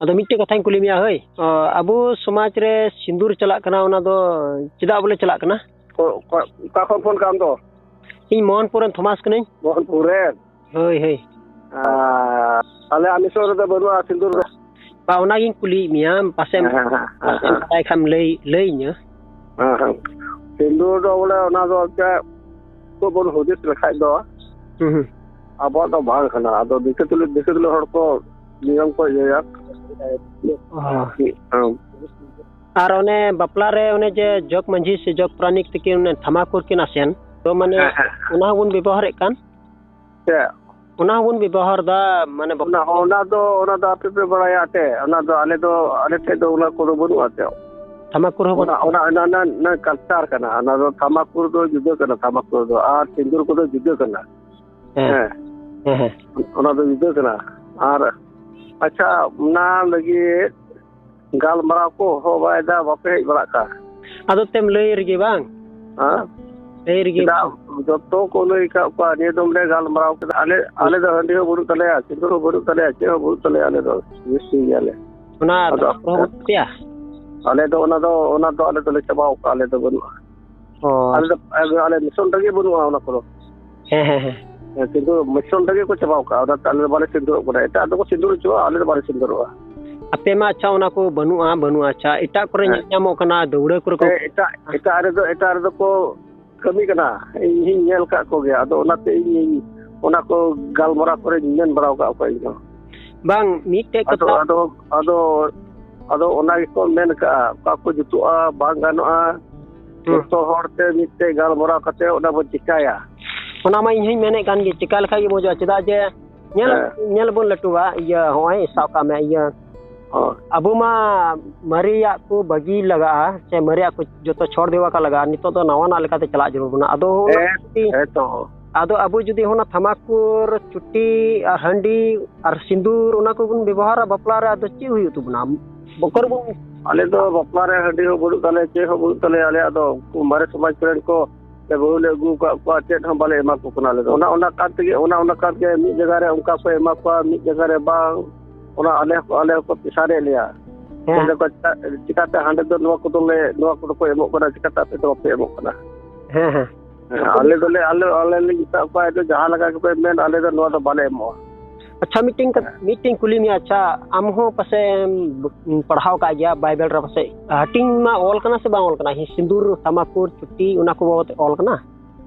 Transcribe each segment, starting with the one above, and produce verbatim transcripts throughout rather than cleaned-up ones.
ᱟᱫᱚ ᱢᱤᱫᱴᱮᱡ ᱠᱟᱛᱷᱟᱧ ᱠᱩᱞᱤ ᱢᱮᱭᱟ, ᱦᱳᱭ᱾ ᱚ, ᱟᱵᱚ ᱥᱚᱢᱟᱡᱽ ᱨᱮ ᱥᱤᱸᱫᱩᱨ ᱪᱟᱞᱟᱜ ᱠᱟᱱᱟ, ᱚᱱᱟ ᱫᱚ ᱪᱮᱫᱟᱜ ᱵᱚᱞᱮ ᱪᱟᱞᱟᱜ ᱠᱟᱱᱟ? ᱚ, ᱚᱠᱟ, ᱚᱠᱟ ᱠᱷᱚᱱ ᱯᱷᱳᱱ ᱠᱟᱜ ᱟᱢ ᱫᱚ? ᱤᱧ ᱢᱳᱦᱚᱱᱯᱩᱨ ᱨᱮᱱ ᱛᱷᱚᱢᱟᱥ ᱠᱟᱹᱱᱟᱹᱧ᱾ ᱢᱳᱦᱚᱱᱯᱩᱨ ᱨᱮᱱ? ᱦᱳᱭ, ᱦᱳᱭ᱾ ᱟᱨ ᱟᱞᱮ ᱟᱢᱤᱥᱚᱨ ᱨᱮᱫᱚ ᱵᱟᱹᱱᱩᱜᱼᱟ ᱥᱤᱸᱫᱩᱨ ᱫᱚ᱾ ᱵᱟ, ᱚᱱᱟᱜᱤᱧ ᱠᱩᱞᱤᱭᱮᱫ ᱢᱮᱭᱟ, ᱯᱟᱥᱮᱡ ᱦᱮᱸ, ᱦᱮᱸ, ᱦᱮᱸ, ᱦᱮᱸ, ᱮᱢ ᱦᱮᱸ᱾ ᱵᱟᱲᱟᱭ ᱠᱷᱟᱱ ᱞᱟᱹᱭ, ᱞᱟᱹᱭᱟᱹᱧᱟᱹ᱾ ᱦᱮᱸ, ᱦᱮᱸ᱾ ᱥᱤᱸᱫᱩᱨ ᱫᱚ ᱵᱚᱞᱮ ᱚᱱᱟ ᱫᱚ ᱮᱱᱛᱮᱫ ᱠᱷᱩᱵ ᱵᱚᱱ ᱦᱩᱫᱤᱥ ᱞᱮᱠᱷᱟᱡ ᱫᱚ ᱦᱩᱸ, ᱦᱩᱸ᱾ ᱟᱵᱚᱣᱟᱜ ᱫᱚ ᱵᱟᱝ ᱠᱟᱱᱟ᱾ ᱟᱫᱚ ᱫᱤᱠᱩ ᱛᱩᱞᱩᱡ, ᱫᱤᱠᱩ ᱛᱩᱞᱩᱡ ᱦᱚᱲ ᱠᱚ ᱱᱤᱭᱚᱢ ᱠᱚ ᱤᱭᱟᱹᱭᱟ᱾ ᱚ᱾ ᱦᱮᱸ᱾ ᱟᱨ ᱚᱱᱮ ᱵᱟᱯᱞᱟ ᱨᱮ ᱚᱱᱮ ᱡᱮ ᱡᱚᱜᱽ ᱢᱟᱹᱡᱷᱤ ᱥᱮ ᱡᱚᱜᱽ ᱯᱟᱨᱟᱱᱤᱠ ᱛᱤᱠᱤᱱ ᱚᱱᱮ ᱛᱷᱟᱢᱟᱠᱩᱨ ᱠᱤᱱ ᱟᱥᱮᱱ, ᱛᱚ ᱢᱟᱱᱮ ᱦᱮᱸ, ᱦᱮᱸ, ᱦᱮᱸ᱾ ᱚᱱᱟ ᱦᱚᱸᱵᱚᱱ ᱵᱮᱵᱚᱦᱟᱨᱮᱫ ᱠᱟᱱ? ᱪᱮᱫ? ᱚᱱᱟ ᱦᱚᱸᱵᱚᱱ ᱵᱮᱵᱚᱦᱟᱨ ᱫᱟ, ᱢᱟᱱᱮ ᱵᱟᱯ- ᱚᱱᱟ, ᱚᱱᱟ ᱫᱚ, ᱚᱱᱟ ᱫᱚ ᱟᱯᱮ ᱯᱮ ᱵᱟᱲᱟᱭᱟ ᱛᱮ, ᱚᱱᱟ ᱫᱚ ᱟᱞᱮ ᱫᱚ, ᱟᱞᱮ ᱴᱷᱮᱡ ᱫᱚ ᱚᱱᱟ ᱠᱚᱫᱚ ᱵᱟᱹᱱᱩᱜᱼᱟ ᱛᱮ᱾ ᱛᱷᱟᱢᱟᱠᱩᱨ ᱦᱚᱸ ᱚᱱᱟ, ᱵᱟᱹᱱᱩᱜ? ᱚᱱᱟ, ᱚᱱᱟ, ᱚᱱᱟ, ᱚᱱᱟ culture ᱠᱟᱱᱟ, ᱚᱱᱟ ᱫᱚ ᱛᱷᱟᱢᱟᱠᱩᱨ ᱫᱚ ᱡᱩᱫᱟᱹ ᱠᱟᱱᱟ, ᱛᱷᱟᱢᱟᱠᱩᱨ ᱫᱚ ᱟᱨ ᱥᱤᱸᱫᱩᱨ ᱠᱚᱫᱚ ᱡᱩᱫᱟᱹ ᱠᱟᱱᱟ᱾ ᱦᱮᱸ᱾ ᱦᱮᱸ᱾ ᱦᱮᱸ, ᱦᱮᱸ᱾ ᱚᱱᱟ ᱫᱚ ᱡᱩᱫᱟᱹ ᱠᱟᱱᱟ᱾ ᱟᱨ ᱟᱪᱪᱷᱟ, ᱚᱱᱟ ᱞᱟᱹᱜᱤᱫ ᱜᱟᱞᱢᱟᱨᱟᱣ ᱠᱚ ᱦᱚᱦᱚ ᱵᱟᱲᱟᱭᱮᱫᱟ, ᱵᱟᱯᱮ ᱦᱮᱡ ᱵᱟᱲᱟᱜ ᱠᱟᱱ? ᱟᱫᱚ ᱛᱮᱢ ᱞᱟᱹᱭ ᱨᱮᱜᱮ ᱵᱟᱝ? ᱦᱮᱸ? ᱞᱟᱹᱭ ᱨᱮᱜᱮ᱾ ᱪᱮᱫᱟᱜ ᱡᱚᱛᱚ ᱠᱚ ᱞᱟᱹᱭ ᱟᱠᱟᱫ ᱠᱚᱣᱟ, ᱱᱤᱭᱟᱹ ᱫᱚᱢ ᱞᱮ ᱜᱟᱞᱢᱟᱨᱟᱣ ᱠᱮᱫᱟ᱾ ᱟᱞᱮ, ᱟᱞᱮ ᱫᱚ ᱦᱟᱺᱰᱤ ᱦᱚᱸ ᱵᱟᱹᱱᱩᱜ ᱛᱟᱞᱮᱭᱟ, ᱥᱤᱸᱫᱩᱨ ᱦᱚᱸ ᱵᱟᱹᱱᱩᱜ ᱛᱟᱞᱮᱭᱟ, ᱪᱮᱫ ᱦᱚᱸ ᱵᱟᱹᱱᱩᱜ ᱛᱟᱞᱮᱭᱟ, ᱟᱞᱮ ᱫᱚ ᱵᱮᱥ ᱜᱮᱭᱟᱞᱮ᱾ ᱚᱱᱟ ᱟᱫᱚ ᱛᱷᱟᱢᱟᱠᱩᱨ ᱦᱚᱸ ᱵᱟᱹᱱᱩᱜ ᱛᱟᱯᱮᱭᱟ? ᱟᱞᱮ ᱫᱚ ᱚᱱᱟ ᱫᱚ, ᱚᱱᱟ ᱫᱚ ᱟᱞᱮ ᱫᱚᱞᱮ ᱪᱟᱵᱟᱣ ᱠᱟᱜᱼᱟ, ᱟᱞᱮ ᱫᱚ ᱵᱟᱹᱱᱩᱜᱼᱟ᱾ ᱚ᱾ ᱟᱞᱮ ᱫᱚ, ᱟᱞᱮ ᱫᱚ ᱢᱤᱥᱚᱱ ᱨᱮᱜᱮ ᱵᱟᱹᱱᱩᱜᱼᱟ ᱚᱱᱟ ᱠᱚᱫᱚ᱾ ᱦᱮᱸ, ᱦᱮᱸ, ᱦᱮᱸ᱾ ᱦᱮᱸ, ᱠᱤᱱᱛᱩ ᱢᱤᱥᱚᱱ ᱨᱮᱜᱮ ᱠᱚ ᱪᱟᱵᱟᱣ ᱠᱟᱜᱼᱟ, ᱚᱱᱟᱛᱮ ᱟᱞᱮ ᱫᱚ ᱵᱟᱞᱮ ᱥᱤᱸᱫᱩᱨᱚᱜ ᱠᱟᱱᱟ᱾ ᱮᱴᱟᱜ ᱫᱚᱠᱚ ᱥᱤᱸᱫᱩᱨ ᱦᱚᱪᱚᱣᱟᱜᱼᱟ, ᱟᱞᱮ ᱫᱚ ᱵᱟᱞᱮ ᱥᱤᱸᱫᱩᱨᱚᱜᱼᱟ᱾ ᱟᱯᱮ ᱢᱟ ᱟᱪᱪᱷᱟ ᱚᱱᱟ ᱠᱚ ᱵᱟᱹᱱᱩᱜᱼᱟ, ᱵᱟᱹᱱᱩᱜᱼᱟ, ᱟᱪᱪᱷᱟ ᱮᱴᱟᱜ ᱠᱚᱨᱮ ᱦᱮᱸ᱾ ᱧᱮᱞ ᱧᱟᱢᱚᱜ ᱠᱟᱱᱟ, ᱫᱟᱹᱣᱲᱟᱹ ᱠᱚᱨᱮ ᱠᱚ ᱦᱮᱸ, ᱮᱴᱟᱜ, ᱮᱴᱟᱜ ᱨᱮᱫᱚ, ᱮᱴᱟᱜ ᱨᱮᱫᱚ ᱠᱚ ᱠᱟᱹᱢᱤ ᱠᱟᱱᱟ, ᱤᱧ ᱦᱚᱸᱧ ᱧᱮᱞ ᱠᱟᱜ ᱠᱚᱜᱮᱭᱟ᱾ ᱟᱫᱚ ᱚᱱᱟᱛᱮ ᱤᱧ, ᱤᱧ ᱚᱱᱟ ᱠᱚ ᱜᱟᱞᱢᱟᱨᱟᱣ ᱠᱚᱨᱮᱧ ᱢᱮᱱ ᱵᱟᱲᱟ ᱟᱠᱟᱫ ᱠᱚᱣᱟ ᱤᱧ ᱦᱚᱸ᱾ ᱵᱟᱝ, ᱢᱤᱫᱴᱮᱡ ᱟᱫᱚ, ᱠᱟᱛᱷᱟ ᱟᱫᱚ, ᱟᱫᱚ, ᱟᱫᱚ ᱚᱱᱟ ᱜᱮᱠᱚ ᱢᱮᱱ ᱠᱟᱜᱼᱟ, ᱚᱠᱟ ᱠᱚ ᱡᱩᱛᱩᱜᱼᱟ, ᱵᱟᱝ ᱜᱟᱱᱚᱜᱼᱟ, ᱦᱩᱸ᱾ ᱡᱚᱛᱚ ᱦᱚᱲ ᱛᱮ ᱢᱤᱫᱴᱮᱡ ᱜᱟᱞᱢᱟᱨᱟᱣ ᱠᱟᱛᱮ ᱚᱱᱟ ᱵᱚᱱ ᱪᱤᱠᱟᱭᱟ᱾ ᱚᱱᱟ ᱢᱟ ᱤᱧ ᱦᱚᱸᱧ ᱢᱮᱱᱮᱫ ᱠᱟᱱ ᱜᱮ, ᱪᱤᱠᱟ ᱞᱮᱠᱷᱟᱡ ᱜᱮ ᱢᱚᱡᱚᱜᱼᱟ, ᱪᱮᱫᱟᱜ ᱡᱮ ᱧᱮᱞ, ᱦᱮᱸ᱾ ᱧᱮᱞ ᱵᱚᱱ ᱞᱟᱹᱴᱩᱣᱟ, ᱤᱭᱟᱹ, ᱦᱚᱸᱜᱼᱚᱭ ᱥᱟᱵ ᱠᱟᱜ ᱢᱮ, ᱤᱭᱟᱹ, ᱦᱳᱭ᱾ ᱟᱵᱚ ᱢᱟ ᱢᱟᱨᱮᱭᱟᱜ ᱠᱚ ᱵᱟᱹᱜᱤ ᱞᱟᱜᱟᱜᱼᱟ, ᱥᱮ ᱢᱟᱨᱮᱭᱟᱜ ᱠᱚ ᱡᱚᱛᱚ ᱪᱷᱚᱲ ᱫᱮᱣᱟ ᱠᱟᱜ ᱞᱟᱜᱟᱜᱼᱟ, ᱱᱤᱛᱚᱜ ᱫᱚ ᱱᱟᱣᱟᱱᱟᱜ ᱞᱮᱠᱟᱛᱮ ᱪᱟᱞᱟᱜ ᱡᱟᱹᱨᱩᱲ ᱵᱚᱱᱟ᱾ ᱟᱫᱚ ᱚᱱᱟ ᱦᱮᱸ, ᱡᱩᱫᱤ, ᱦᱮᱸ ᱛᱚ᱾ ᱟᱫᱚ ᱟᱵᱚ ᱡᱩᱫᱤ ᱚᱱᱟ ᱛᱷᱟᱢᱟᱠᱩᱨ, ᱪᱩᱴᱤ ᱟᱨ ᱦᱟᱺᱰᱤ ᱟᱨ ᱥᱤᱸᱫᱩᱨ ᱚᱱᱟ ᱠᱚᱵᱚᱱ ᱵᱮᱵᱚᱦᱟᱨᱟ ᱵᱟᱯᱞᱟ ᱨᱮ, ᱟᱫᱚ ᱪᱮᱫ ᱦᱩᱭᱩᱜ ᱛᱟᱵᱚᱱᱟ? ᱵᱚᱠᱚᱨ ᱵᱚᱱ ᱟᱞᱮ ᱫᱚ ᱵᱟᱯᱞᱟ ᱨᱮ ᱦᱟᱺᱰᱤ ᱦᱚᱸ ᱵᱟᱹᱱᱩᱜ ᱛᱟᱞᱮᱭᱟ, ᱪᱮᱫ ᱦᱚᱸ ᱵᱟᱹᱱᱩᱜ ᱛᱟᱞᱮᱭᱟ᱾ ᱟᱞᱮᱭᱟᱜ ᱫᱚ ᱩᱱᱠᱩ ᱢᱟᱨᱮ ᱥᱚᱢᱟᱡᱽ ᱠᱚᱨᱮᱱ ᱠᱚ ᱥᱮ ᱵᱟᱹᱦᱩ ᱞᱮ ᱟᱹᱜᱩ ᱟᱠᱟᱫ ᱠᱚᱣᱟ, ᱪᱮᱫ ᱦᱚᱸ ᱵᱟᱞᱮ ᱮᱢᱟ ᱠᱚ ᱠᱟᱱᱟ ᱟᱞᱮ ᱫᱚ᱾ ᱚᱱᱟ, ᱚᱱᱟ ᱠᱟᱨ ᱛᱮᱜᱮ, ᱚᱱᱟ, ᱚᱱᱟ ᱠᱟᱨ ᱜᱮ ᱢᱤᱫ ᱡᱟᱭᱜᱟ ᱨᱮ ᱚᱱᱠᱟ ᱠᱚ ᱮᱢᱟ ᱠᱚᱣᱟ, ᱢᱤᱫ ᱡᱟᱭᱜᱟ ᱨᱮ ᱵᱟᱝ᱾ ᱚᱱᱟ ᱟᱞᱮ ᱦᱚᱸᱠᱚ, ᱟᱞᱮ ᱦᱚᱸᱠᱚ ᱯᱮᱥᱟᱨᱮᱫ ᱞᱮᱭᱟ᱾ ᱦᱮᱸ᱾ ᱢᱮᱱ ᱫᱟᱠᱚ, "ᱪᱤᱠᱟ-, ᱪᱤᱠᱟᱛᱮ ᱦᱟᱸᱰᱮ ᱫᱚ ᱱᱚᱣᱟ ᱠᱚᱫᱚ ᱞᱮ, ᱱᱚᱣᱟ ᱠᱚᱫᱚ ᱠᱚ ᱮᱢᱚᱜ ᱠᱟᱱᱟ, ᱪᱤᱠᱟᱛᱮ ᱟᱯᱮ ᱫᱚ ᱵᱟᱯᱮ ᱮᱢᱚᱜ ᱠᱟᱱᱟ?" ᱦᱮᱸ, ᱦᱮᱸ᱾ ᱦᱮᱸ, ᱟᱞᱮ ᱫᱚᱞᱮ, ᱟᱞᱮ, ᱟᱞᱮ ᱞᱮ ᱢᱮᱛᱟᱜ ᱠᱚᱣᱟ, "ᱟᱫᱚ ᱡᱟᱦᱟᱸ ᱞᱮᱠᱟ ᱜᱮᱯᱮ ᱢᱮᱱ, ᱟᱞᱮ ᱫᱚ ᱱᱚᱣᱟ ᱫᱚ ᱵᱟᱞᱮ ᱮᱢᱚᱜᱼᱟ᱾" ᱟᱪᱪᱷᱟ, ᱢᱤᱫᱴᱮᱱ ᱠᱟᱛ-, ᱦᱮᱸ᱾ ᱢᱤᱫᱴᱮᱱ ᱠᱩᱞᱤ ᱢᱮᱭᱟ, ᱟᱪᱪᱷᱟ, ᱟᱢ ᱦᱚᱸ ᱯᱟᱥᱮᱡ ᱮᱢ ᱯᱟᱲᱦᱟᱣ ᱠᱟᱜ ᱜᱮᱭᱟ ᱵᱟᱭᱵᱮᱞ ᱨᱮ, ᱯᱟᱥᱮᱡ ᱦᱟᱹᱴᱤᱧ ᱢᱟ ᱚᱞ ᱠᱟᱱᱟ ᱥᱮ ᱵᱟᱝ ᱚᱞ ᱠᱟᱱᱟ? ᱦᱤ-, ᱥᱤᱸᱫᱩᱨ, ᱛᱟᱢᱟᱠᱩᱨ, ᱪᱩᱴᱤ, ᱚᱱᱟ ᱠᱚ ᱵᱟᱵᱚᱫ ᱚᱞ ᱠᱟᱱᱟ?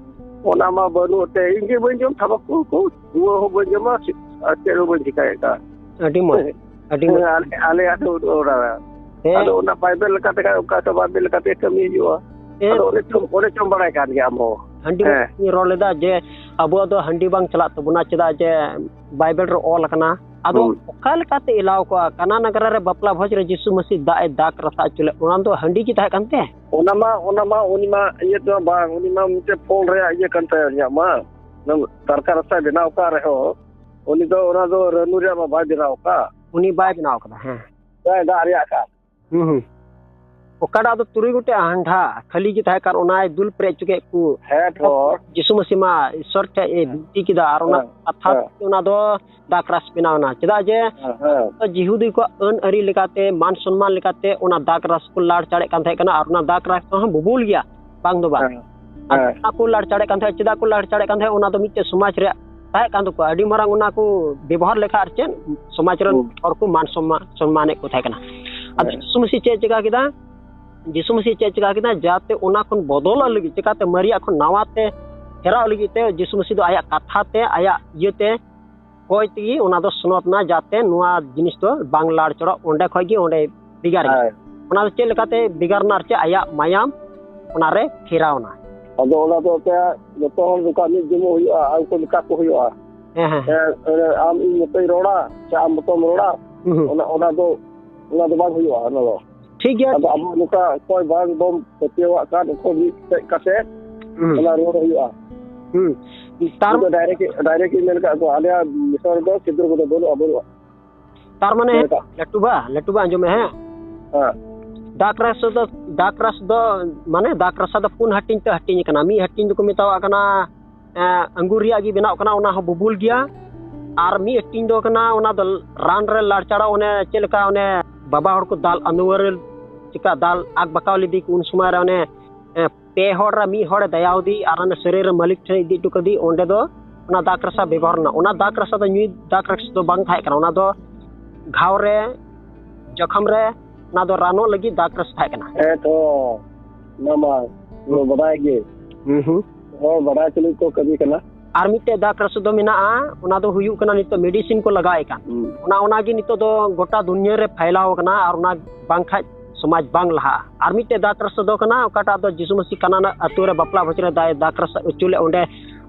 ᱚᱱᱟ ᱢᱟ ᱵᱟᱹᱱᱩᱜ ᱛᱮ, ᱤᱧ ᱜᱮ ᱵᱟᱹᱧ ᱡᱚᱢ ᱛᱷᱟᱵᱟᱠᱩᱨ ᱠᱚ, ᱜᱩᱣᱟᱹ ᱦᱚᱸ ᱵᱟᱹᱧ ᱡᱚᱢᱟ, ᱟᱨ ᱪᱮᱫ ᱦᱚᱸ ᱵᱟᱹᱧ ᱪᱤᱠᱟᱭᱮᱫ ᱠᱟᱱ᱾ ᱟᱹᱰᱤ ᱢᱚᱡᱽ, ᱦᱮᱸ᱾ ᱟᱹᱰᱤ ᱢᱚᱡᱽ᱾ ᱦᱮᱸ, ᱟᱞᱮ, ᱟᱞᱮ ᱟᱹᱛᱩ ᱚᱲᱟᱜ ᱨᱮ᱾ ᱦᱮᱸ᱾ ᱟᱫᱚ ᱚᱱᱟ ᱵᱟᱭᱵᱮᱞ ᱞᱮᱠᱟᱛᱮ ᱠᱷᱟᱡ, ᱚᱱᱠᱟ ᱛᱚ ᱵᱟᱭᱵᱮᱞ ᱞᱮᱠᱟᱛᱮ ᱠᱟᱹᱢᱤ ᱦᱩᱭᱩᱜᱼᱟ᱾ ᱦᱮᱸ᱾ ᱟᱫᱚ ᱚᱱᱮ ᱪᱚᱢ, ᱚᱱᱮ ᱪᱚᱢ ᱵᱟᱲᱟᱭ ᱠᱟᱱ ᱜᱮᱭᱟ ᱟᱢ ᱦᱚᱸ᱾ ᱦᱟᱺᱰᱤ ᱦᱮᱸ᱾ ᱢᱚᱡᱽ ᱤᱧ ᱨᱚᱲ ᱞᱮᱫᱟ ᱡᱮ ᱟᱵᱚᱣᱟᱜ ᱫᱚ ᱦᱟᱺᱰᱤ ᱵᱟᱝ ᱪᱟᱞᱟᱜ ᱛᱟᱵᱚᱱᱟ, ᱪᱮᱫᱟᱜ ᱡᱮ ᱵᱟᱭᱵᱮᱞ ᱨᱮ ᱚᱞ ᱟᱠᱟᱱᱟ᱾ ᱟᱫᱚ ᱦᱩᱸ᱾ ᱚᱠᱟ ᱞᱮᱠᱟᱛᱮ ᱮᱞᱟᱣ ᱠᱚᱜᱼᱟ? ᱠᱟᱱᱟ ᱱᱟᱜᱟᱨᱟ ᱨᱮ ᱵᱟᱯᱞᱟ ᱵᱷᱚᱡᱽ ᱨᱮ ᱡᱤᱥᱩ ᱢᱟᱹᱥᱤ ᱫᱟᱜ ᱮ ᱫᱟᱜ ᱨᱟᱥᱟ ᱦᱚᱪᱚ ᱞᱮᱫ, ᱚᱱᱟ ᱫᱚ ᱦᱟᱺᱰᱤ ᱜᱮ ᱛᱟᱦᱮᱸ ᱠᱟᱱ ᱛᱮ? ᱚᱱᱟ ᱢᱟ, ᱚᱱᱟ ᱢᱟ, ᱩᱱᱤ ᱢᱟ ᱤᱭᱟᱹ ᱛᱮ ᱵᱟᱝ, ᱩᱱᱤ ᱢᱟ ᱢᱤᱫᱴᱮᱡ ᱯᱷᱚᱞ ᱨᱮᱭᱟᱜ ᱤᱭᱟᱹ ᱠᱟᱱ ᱛᱟᱭᱟ, ᱩᱱᱤᱭᱟᱜ ᱢᱟ᱾ ᱚᱱᱟ ᱫᱟᱨᱠᱟ ᱨᱟᱥᱟᱭ ᱵᱮᱱᱟᱣ ᱟᱠᱟᱫ ᱨᱮᱦᱚᱸ, ᱩᱱᱤ ᱫᱚ ᱚᱱᱟ ᱫᱚ ᱨᱟᱹᱱᱩ ᱨᱮᱭᱟᱜ ᱢᱟ ᱵᱟᱭ ᱵᱮᱱᱟᱣ ᱟᱠᱟᱫ᱾ ᱩᱱᱤ ᱵᱟᱭ ᱵᱮᱱᱟᱣ ᱟᱠᱟᱫᱟ, ᱦᱮᱸ᱾ ᱫᱟᱜ ᱨᱮᱭᱟᱜ ᱠᱟᱱ᱾ ᱦᱩᱸ, ᱦᱩᱸ᱾ ᱚᱠᱟᱴᱟᱜ ᱫᱚ ᱛᱩᱨᱩᱭ ᱜᱚᱴᱮᱡ ᱦᱟᱱᱰᱷᱟ ᱠᱷᱟᱹᱞᱤ ᱜᱮ ᱛᱟᱦᱮᱸ ᱠᱟᱱ, ᱚᱱᱟᱭ ᱫᱩᱞ ᱯᱮᱨᱮᱡ ᱦᱚᱪᱚ ᱠᱮᱫ ᱠᱚ᱾ ᱦᱮᱸ, ᱛᱚ᱾ ᱡᱤᱥᱩ ᱢᱟᱹᱥᱤ ᱢᱟ ᱤᱥᱥᱚᱨ ᱴᱷᱮᱡ ᱮ ᱦᱮᱸ᱾ ᱵᱤᱱᱛᱤ ᱠᱮᱫᱟ, ᱟᱨ ᱚᱱᱟ ᱦᱮᱸ᱾ ᱠᱟᱛᱷᱟ ᱦᱮᱸ᱾ ᱛᱮ ᱚᱱᱟ ᱫᱚ ᱫᱟᱜ ᱨᱟᱥ ᱵᱮᱱᱟᱣ ᱮᱱᱟ᱾ ᱪᱮᱫᱟᱜ ᱡᱮ ᱦᱮᱸ, ᱦᱮᱸ᱾ ᱡᱤᱦᱩᱫᱤ ᱠᱚᱣᱟᱜ ᱟᱹᱱ ᱟᱹᱨᱤ ᱞᱮᱠᱟᱛᱮ, ᱢᱟᱱ ᱥᱚᱱᱢᱟᱱ ᱞᱮᱠᱟᱛᱮ ᱚᱱᱟ ᱫᱟᱜ ᱨᱟᱥ ᱠᱚ ᱞᱟᱲ ᱪᱟᱲᱮᱜ ᱠᱟᱱ ᱛᱟᱦᱮᱸ ᱠᱟᱱᱟ, ᱟᱨ ᱚᱱᱟ ᱫᱟᱜ ᱨᱟᱥ ᱦᱚᱸ ᱵᱩᱵᱩᱞ ᱜᱮᱭᱟ, ᱵᱟᱝ ᱫᱚ ᱵᱟᱝ᱾ ᱦᱮᱸ, ᱟᱨ ᱦᱮᱸ᱾ ᱚᱱᱟ ᱠᱚ ᱞᱟᱲ ᱪᱟᱲᱮᱜ ᱠᱟᱱ ᱛᱟᱦᱮᱸᱫ, ᱪᱮᱫᱟᱜ ᱠᱚ ᱞᱟᱲ ᱪᱟᱲᱮᱜ ᱠᱟᱱ ᱛᱟᱦᱮᱸᱫ? ᱚᱱᱟ ᱫᱚ ᱢᱤᱫᱴᱮᱡ ᱥᱚᱢᱟᱡᱽ ᱨᱮᱭᱟᱜ ᱛᱟᱦᱮᱸ ᱠᱟᱱ ᱛᱟᱠᱚᱣᱟ, ᱟᱹᱰᱤ ᱢᱟᱨᱟᱝ ᱚᱱᱟ ᱠᱚ ᱵᱮᱵᱚᱦᱟᱨ ᱞᱮᱠᱷᱟ, ᱟᱨ ᱪᱮᱫ ᱥᱚᱢᱟᱡᱽ ᱨᱮᱱ ᱦᱩᱸ᱾ ᱦᱚᱲ ᱠᱚ ᱢᱟᱱ ᱥᱚᱱᱢᱟ-, ᱥᱚᱱᱢᱟᱱᱮᱫ ᱠᱚ ᱛᱟᱦᱮᱸ ᱠᱟᱱᱟ᱾ ᱟᱫᱚ ᱦᱮᱸ᱾ ᱡᱤᱥᱩ ᱢᱟᱹᱥᱤ ᱪᱮᱫ ᱪᱮᱠᱟ ᱠᱮᱫᱟ? ᱡᱤᱥᱩ ᱢᱟᱹᱥᱤ ᱪᱮᱫ ᱪᱮᱠᱟ ᱠᱮᱫᱟ? ᱡᱟᱛᱮ ᱚᱱᱟ ᱠᱷᱚᱱ ᱵᱚᱫᱚᱞᱚᱜ ᱞᱟᱹᱜᱤᱫ, ᱪᱮᱠᱟᱛᱮ ᱢᱟᱨᱮᱭᱟᱜ ᱠᱷᱚᱱ ᱱᱟᱣᱟ ᱛᱮ ᱯᱷᱮᱨᱟᱣ ᱞᱟᱹᱜᱤᱫ ᱛᱮ ᱡᱤᱥᱩ ᱢᱟᱹᱥᱤ ᱫᱚ ᱟᱭᱟᱜ ᱠᱟᱛᱷᱟ ᱛᱮ, ᱟᱭᱟᱜ ᱤᱭᱟᱹ ᱛᱮ, ᱠᱚᱭ ᱛᱮᱜᱮ ᱚᱱᱟ ᱫᱚ ᱥᱚᱱᱚᱛ ᱮᱱᱟ, ᱡᱟᱛᱮ ᱱᱚᱣᱟ ᱡᱤᱱᱤᱥ ᱫᱚ ᱵᱟᱝ ᱞᱟᱲ ᱪᱚᱲᱚᱜ, ᱚᱸᱰᱮ ᱠᱷᱚᱡ ᱜᱮ ᱚᱸᱰᱮ ᱵᱷᱮᱜᱟᱨ ᱮᱱᱟ᱾ ᱦᱳᱭ᱾ ᱚᱱᱟ ᱫᱚ ᱪᱮᱫ ᱞᱮᱠᱟᱛᱮ ᱵᱷᱮᱜᱟᱨ ᱮᱱᱟ? ᱟᱨ ᱪᱮᱫ ᱟᱭᱟᱜ ᱢᱟᱭᱟᱢ ᱚᱱᱟᱨᱮ ᱯᱷᱮᱨᱟᱣ ᱮᱱᱟ᱾ ᱟᱫᱚ ᱚᱱᱟ ᱫᱚ ᱮᱱᱛᱮ ᱡᱚᱛᱚ ᱦᱚᱲ ᱱᱚᱝᱠᱟ ᱢᱤᱫ ᱡᱩᱢᱤᱫ ᱦᱩᱭᱩᱜᱼᱟ, ᱟᱨ ᱩᱱᱠᱩ ᱞᱮᱠᱟ ᱠᱚ ᱦᱩᱭᱩᱜᱼᱟ᱾ ᱦᱮᱸ, ᱦᱮᱸ, ᱦᱮᱸ᱾ ᱦᱮᱸ, ᱟᱢ ᱤᱧ ᱢᱚᱛᱚᱧ ᱨᱚᱲᱟ ᱥᱮ ᱟᱢ ᱢᱚᱛᱚᱢ ᱨᱚᱲᱟ, ᱦᱩᱸ, ᱦᱩᱸ᱾ ᱚᱱᱟ, ᱚᱱᱟ ᱫᱚ, ᱚᱱᱟ ᱫᱚ ᱵᱟᱝ ᱦᱩᱭᱩᱜᱼᱟ, ᱚᱱᱟ ᱫᱚ᱾ ᱴᱷᱤᱠ ᱜᱮᱭᱟ᱾ ᱟᱫᱚ ᱟᱵᱚ ᱱᱚᱝᱠᱟ ᱚᱠᱚᱭ ᱵᱟᱝ ᱵᱚᱱ ᱯᱟᱹᱛᱭᱟᱹᱣᱟᱜ ᱠᱟᱱ, ᱩᱱᱠᱩ ᱢᱤᱫ ᱥᱮᱫ ᱠᱟᱛᱮ ᱦᱩᱸ᱾ ᱚᱱᱟ ᱨᱚᱲ ᱦᱩᱭᱩᱜᱼᱟ᱾ ᱦᱩᱸ᱾ ᱛᱟᱨ ᱤᱧ ᱫᱚ direct, direct ᱤᱧ ᱢᱮᱱ ᱠᱟᱜ ᱠᱚᱣᱟ, ᱟᱞᱮᱭᱟᱜ ᱫᱤᱥᱚᱢ ᱨᱮᱫᱚ ᱥᱤᱸᱫᱩᱨ ᱠᱚᱫᱚ ᱵᱟᱹᱱᱩᱜᱼᱟ, ᱵᱟᱹᱱᱩᱜᱼᱟ᱾ ᱛᱟᱨ ᱢᱟᱱᱮ, ᱢᱮᱱ ᱠᱟᱜ ᱞᱟᱹᱴᱩ ᱵᱟ, ᱞᱟᱹᱴᱩ ᱵᱟ, ᱟᱸᱡᱚᱢ ᱢᱮ, ᱦᱮᱸ᱾ ᱦᱮᱸ᱾ ᱫᱟᱜ ᱨᱟᱥ ᱫᱚ, ᱫᱟᱜ ᱨᱟᱥ ᱫᱚ, ᱢᱟᱱᱮ, ᱫᱟᱜ ᱨᱟᱥᱟ ᱫᱚ ᱯᱩᱱ ᱦᱟᱹᱴᱤᱧ ᱛᱮ ᱦᱟᱹᱴᱤᱧ ᱟᱠᱟᱱᱟ᱾ ᱢᱤᱫ ᱦᱟᱹᱴᱤᱧ ᱫᱚᱠᱚ ᱢᱮᱛᱟᱣᱟᱜ ᱠᱟᱱᱟ, ᱮᱸ, ᱟᱝᱜᱩᱨ ᱨᱮᱭᱟᱜ ᱜᱮ ᱵᱮᱱᱟᱣ ᱠᱟᱱᱟ, ᱚᱱᱟ ᱦᱚᱸ ᱵᱩᱵᱩᱞ ᱜᱮᱭᱟ᱾ ᱟᱨ ᱢᱤᱫ ᱦᱟᱹᱴᱤᱧ ᱫᱚ ᱠᱟᱱᱟ, ᱚᱱᱟ ᱫᱚ ᱨᱟᱱ ᱨᱮ ᱞᱟᱲᱪᱟᱲᱚᱜ, ᱚᱱᱮ ᱪᱮᱫ ᱞᱮᱠᱟ ᱚᱱᱮ ᱵᱟᱵᱟ ᱦᱚᱲ ᱠᱚ ᱫᱟᱞ ᱟᱸᱫᱩᱣᱟᱹ ᱨᱮ ᱪᱮᱠᱟ ᱫᱟᱞ ᱟᱠ ᱵᱟᱠᱟᱣ ᱞᱮᱫᱮ ᱠᱚ, ᱩᱱ ᱥᱚᱢᱚᱭ ᱨᱮ ᱚᱱᱮ, ᱮ, ᱯᱮ ᱦᱚᱲ ᱨᱮ ᱢᱤᱫ ᱦᱚᱲᱮ ᱫᱟᱭᱟᱣᱫᱮ ᱟᱨ ᱚᱱᱟ ᱥᱟᱹᱨᱟᱹᱭ ᱨᱮ ᱢᱟᱹᱞᱤᱠ ᱴᱷᱮᱱ ᱤᱫᱤ ᱦᱚᱴᱚ ᱠᱟᱫᱮ, ᱚᱸᱰᱮ ᱫᱚ ᱚᱱᱟ ᱫᱟᱜᱽ ᱨᱟᱥᱟ ᱵᱮᱵᱚᱦᱟᱨ ᱞᱮᱱᱟ᱾ ᱚᱱᱟ ᱫᱟᱜᱽ ᱨᱟᱥᱟ ᱫᱚ ᱧᱩᱭ ᱫᱟᱜᱽ ᱨᱟᱥᱟ ᱫᱚ ᱵᱟᱝ ᱛᱟᱦᱮᱸ ᱠᱟᱱᱟ, ᱚᱱᱟ ᱫᱚ ᱜᱷᱟᱣ ᱨᱮ, ᱡᱚᱠᱷᱚᱢ ᱨᱮ, ᱚᱱᱟ ᱫᱚ ᱨᱟᱱᱚᱜ ᱞᱟᱹᱜᱤᱫ ᱫᱟᱜᱽ ᱨᱟᱥᱟ ᱛᱟᱦᱮᱸ ᱠᱟᱱᱟ᱾ ᱦᱮᱸ ᱛᱚ, ᱚᱱᱟ ᱢᱟ ᱦᱩᱸ᱾ ᱵᱟᱰᱟᱭ ᱜᱮ᱾ ᱦᱩᱸ ᱦᱩᱸ᱾ ᱦᱚᱲ ᱵᱟᱰᱟᱭ ᱛᱩᱞᱩᱡ ᱠᱚ ᱠᱟᱹᱢᱤ ᱠᱟᱱᱟ᱾ ᱟᱨ ᱢᱤᱫᱴᱮᱡ ᱫᱟᱜᱽ ᱨᱟᱥᱟ ᱫᱚ ᱢᱮᱱᱟᱜᱼᱟ, ᱚᱱᱟ ᱫᱚ ᱦᱩᱭᱩᱜ ᱠᱟᱱᱟ ᱱᱤᱛᱚᱜ medicine ᱠᱚ ᱞᱟᱜᱟᱣᱮᱫ ᱠᱟᱱ᱾ ᱦᱩᱸ᱾ ᱚᱱᱟ, ᱚᱱᱟ ᱜᱮ ᱱᱤᱛᱚᱜ ᱫᱚ ᱜᱚᱴᱟ ᱫᱩᱱᱤᱭᱟᱹ ᱨᱮ ᱯᱷᱟᱭᱞᱟᱣ ᱟᱠᱟᱱᱟ ᱟᱨ ᱚᱱᱟ ᱵᱟᱝ ᱠᱷᱟᱡ ᱥᱚᱢᱟᱡᱽ ᱵᱟᱝ ᱞᱟᱦᱟᱜᱼᱟ᱾ ᱟᱨ ᱢᱤᱫᱴᱮᱡ ᱫᱟᱜᱽ ᱨᱟᱥᱟ ᱫᱚ ᱠᱟᱱᱟ, ᱚᱠᱟᱴᱟᱜ ᱫᱚ ᱡᱤᱥᱩ ᱢᱟᱹᱥᱤ ᱠᱟᱱᱟ ᱨᱮᱱᱟᱜ ᱟᱹᱛᱩ ᱨᱮ ᱵᱟᱯᱞᱟ ᱵᱷᱚᱡᱽ ᱨᱮ ᱫᱟᱭ ᱫᱟᱜᱽ ᱨᱟᱥᱟ ᱚᱪᱚ ᱞᱮᱫ, ᱚᱸᱰᱮ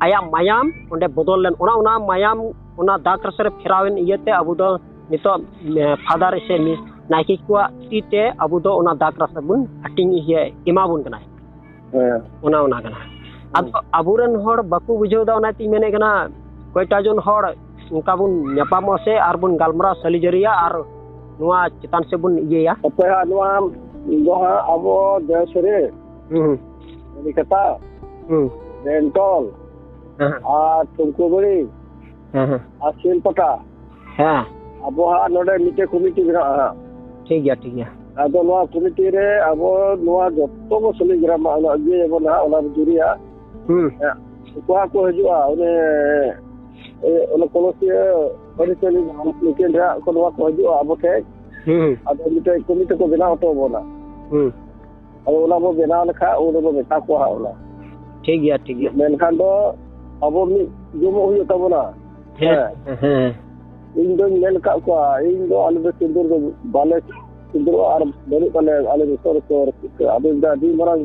ᱟᱭᱟᱜ ᱢᱟᱭᱟᱢ ᱚᱸᱰᱮ ᱵᱚᱫᱚᱞ ᱞᱮᱱ, ᱚᱱᱟ, ᱚᱱᱟ ᱢᱟᱭᱟᱢ ᱚᱱᱟ ᱫᱟᱜᱽ ᱨᱟᱥᱟ ᱨᱮ ᱯᱷᱮᱨᱟᱣ ᱮᱱ ᱤᱭᱟᱹᱛᱮ ᱟᱵᱚ ᱫᱚ ᱱᱤᱛᱚᱜ, ᱮ, ᱯᱷᱟᱫᱟᱨ ᱥᱮ ᱢᱤ-, ᱱᱟᱭᱠᱮ ᱠᱚᱣᱟᱜ ᱛᱤ ᱛᱮ ᱟᱵᱚ ᱫᱚ ᱚᱱᱟ ᱫᱟᱜᱽ ᱨᱟᱥᱟ ᱵᱚᱱ ᱦᱟᱹᱴᱤᱧ, ᱤᱭᱟᱹ, ᱮᱢᱟ ᱵᱚᱱ ᱠᱟᱱᱟᱭ᱾ ᱦᱮᱸ᱾ ᱚᱱᱟ, ᱚᱱᱟ ᱠᱟᱱᱟ᱾ ᱟᱫᱚ ᱦᱩᱸ᱾ ᱟᱵᱚᱨᱮᱱ ᱦᱚᱲ ᱵᱟᱠᱚ ᱵᱩᱡᱷᱟᱹᱣ ᱮᱫᱟ, ᱚᱱᱟᱛᱤᱧ ᱢᱮᱱᱮᱫ ᱠᱟᱱᱟ, ᱠᱚᱭᱴᱟ ᱡᱚᱱ ᱦᱚᱲ ᱚᱱᱠᱟ ᱵᱚᱱ ᱧᱟᱯᱟᱢᱚᱜᱼᱟ ᱥᱮ ᱟᱨ ᱵᱚᱱ ᱜᱟᱞᱢᱟᱨᱟᱣ ᱥᱟᱹᱞᱤ ᱡᱟᱹᱨᱤᱭᱟ ᱟᱨ ᱱᱚᱣᱟ ᱪᱮᱛᱟᱱ ᱥᱮᱫ ᱵᱚᱱ ᱤᱭᱟᱹᱭᱟ᱾ ᱚᱠᱚᱭ ᱦᱟᱸᱜ ᱱᱚᱣᱟ ᱫᱚ ᱦᱟᱸᱜ ᱟᱵᱚ ᱫᱮᱣᱥᱟᱹᱨᱤ, ᱦᱩᱸ, ᱦᱩᱸ᱾ ᱠᱟᱛᱟ, ᱦᱩᱸ᱾ ᱵᱮᱱᱴᱚᱞ, ᱦᱮᱸ, ᱦᱮᱸ᱾ ᱟᱨ ᱴᱩᱢᱠᱩᱵᱟᱹᱲᱤ, ᱦᱮᱸ, ᱦᱮᱸ᱾ ᱟᱨ ᱥᱤᱞᱯᱟᱴᱟ᱾ ᱦᱮᱸ᱾ ᱟᱵᱚ ᱦᱟᱸᱜ ᱱᱚᱰᱮ ᱢᱤᱫᱴᱮᱡ ᱠᱚᱢᱤᱴᱤ ᱵᱮᱱᱟᱜᱼᱟ ᱦᱟᱸᱜ᱾ ᱴᱷᱤᱠ ᱜᱮᱭᱟ, ᱴᱷᱤᱠ ᱜᱮᱭᱟ᱾ ᱟᱫᱚ ᱱᱚᱣᱟ ᱠᱚᱢᱤᱴᱤ ᱨᱮ ᱟᱵᱚ ᱱᱚᱣᱟ ᱡᱚᱛᱚ ᱵᱚ ᱥᱟᱹᱞᱤ ᱜᱨᱟᱢᱟ, ᱚᱱᱟ ᱤᱭᱟᱹᱭᱟᱵᱚᱱ ᱦᱟᱸᱜ, ᱚᱱᱟ ᱡᱩᱨᱤᱭᱟ᱾ ᱦᱩᱸ᱾ ᱦᱮᱸ᱾ ᱩᱱᱠᱩ ᱦᱟᱸᱜ ᱠᱚ ᱦᱤᱡᱩᱜᱼᱟ, ᱚᱱᱮ, ᱮ, ᱚᱱᱟ ᱠᱚᱞᱚᱥᱤᱭᱟᱹ ᱟᱹᱨᱤᱪᱟᱹᱞᱤ ᱱᱩᱠᱤᱱ ᱨᱮ ᱦᱟᱸᱜ ᱠᱚ, ᱱᱚᱣᱟ ᱠᱚ ᱦᱤᱡᱩᱜᱼᱟ ᱟᱵᱚ ᱴᱷᱮᱡ᱾ ᱦᱩᱸ, ᱦᱩᱸ᱾ ᱟᱫᱚ ᱢᱤᱫᱴᱮᱡ ᱠᱚᱢᱤᱴᱤ ᱠᱚ ᱵᱮᱱᱟᱣ ᱦᱚᱴᱚ ᱟᱵᱚᱱᱟ᱾ ᱦᱩᱸ᱾ ᱟᱫᱚ ᱚᱱᱟ ᱵᱚ ᱵᱮᱱᱟᱣ ᱞᱮᱠᱷᱟᱡ ᱩᱱ ᱨᱮᱵᱚ ᱢᱮᱛᱟ ᱠᱚᱣᱟ ᱦᱟᱸᱜ ᱚᱱᱟ᱾ ᱴᱷᱤᱠ ᱜᱮᱭᱟ, ᱴᱷᱤᱠ ᱜᱮᱭᱟ᱾ ᱢᱮᱱᱠᱷᱟᱱ ᱫᱚ ᱟᱵᱚ ᱢᱤᱫ ᱡᱩᱢᱩᱜ ᱦᱩᱭᱩᱜ ᱛᱟᱵᱚᱱᱟ᱾ ᱦᱮᱸ, ᱦᱮᱸ᱾ ᱦᱮᱸ, ᱦᱮᱸ᱾ ᱤᱧ ᱫᱚᱧ ᱢᱮᱱ ᱟᱠᱟᱫ ᱠᱚᱣᱟ, ᱤᱧ ᱫᱚ ᱟᱞᱮ ᱫᱚ ᱥᱤᱸᱫᱩᱨ ᱫᱚ ᱵᱟᱞᱮ ᱥᱤᱸᱫᱩᱨᱚᱜᱼᱟ ᱟᱨ ᱵᱟᱹᱱᱩᱜ ᱛᱟᱞᱮᱭᱟ ᱟᱞᱮ ᱫᱚ ᱥᱚᱨ ᱥᱚᱨ ᱨᱮ᱾ ᱟᱫᱚ ᱤᱧ ᱫᱚ ᱟᱹᱰᱤ ᱢᱟᱨᱟᱝ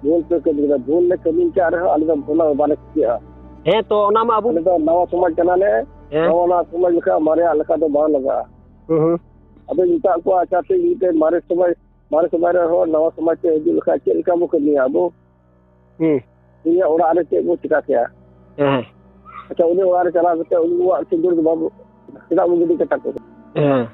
ᱵᱷᱩᱞ ᱯᱮ ᱠᱟᱹᱢᱤ ᱠᱮᱫᱟ᱾ ᱵᱷᱩᱞ ᱞᱮ ᱠᱟᱹᱢᱤ ᱠᱟᱜ ᱨᱮᱦᱚᱸ ᱟᱞᱮ ᱫᱚ ᱚᱱᱟ ᱫᱚ ᱵᱟᱞᱮ ᱪᱤᱠᱟᱹᱜᱼᱟ᱾ ᱦᱮᱸ, ᱛᱚ ᱚᱱᱟ ᱢᱟ ᱟᱵᱚ ᱟᱞᱮ ᱫᱚ ᱱᱟᱣᱟ ᱥᱚᱢᱟᱡᱽ ᱠᱟᱱᱟᱞᱮ, ᱦᱮᱸ᱾ ᱱᱟᱣᱟ ᱱᱟᱣᱟ ᱥᱚᱢᱟᱡᱽ ᱞᱮᱠᱟ ᱢᱟᱨᱮᱭᱟᱜ ᱞᱮᱠᱟ ᱫᱚ ᱵᱟᱝ ᱞᱟᱜᱟᱜᱼᱟ᱾ ᱦᱩᱸ, ᱦᱩᱸ᱾ ᱟᱫᱚᱧ ᱢᱮᱛᱟᱜ ᱠᱚᱣᱟ, ᱟᱪᱪᱷᱟ, ᱴᱷᱤᱠ ᱢᱤᱫᱴᱮᱱ ᱢᱟᱨᱮ ᱥᱚᱢᱟᱡᱽ, ᱢᱟᱨᱮ ᱥᱚᱢᱟᱡᱽ ᱨᱮᱱ ᱦᱚᱲ ᱱᱟᱣᱟ ᱥᱚᱢᱟᱡᱽ ᱛᱮ ᱦᱤᱡᱩᱜ ᱞᱮᱠᱷᱟᱡ ᱪᱮᱫ ᱞᱮᱠᱟ ᱵᱚ ᱠᱟᱹᱢᱤᱭᱟ ᱟᱵᱚ? ᱦᱩᱸ᱾ ᱩᱱᱤᱭᱟᱜ ᱚᱲᱟᱜ ᱨᱮ ᱪᱮᱫ ᱵᱚ ᱪᱮᱠᱟ ᱠᱮᱭᱟ? ᱦᱮᱸ, ᱦᱮᱸ᱾ ᱟᱪᱪᱷᱟ, ᱩᱱᱤ ᱚᱲᱟᱜ ᱨᱮ ᱪᱟᱞᱟᱣ ᱠᱟᱛᱮ ᱩᱱᱤᱭᱟᱜ ᱥᱤᱸᱫᱩᱨ ᱫᱚ ᱵᱟᱵᱚ, ᱪᱮᱫᱟᱜ ᱵᱚ ᱜᱤᱰᱤ ᱠᱟᱛᱟ ᱠᱚ? ᱦᱮᱸ᱾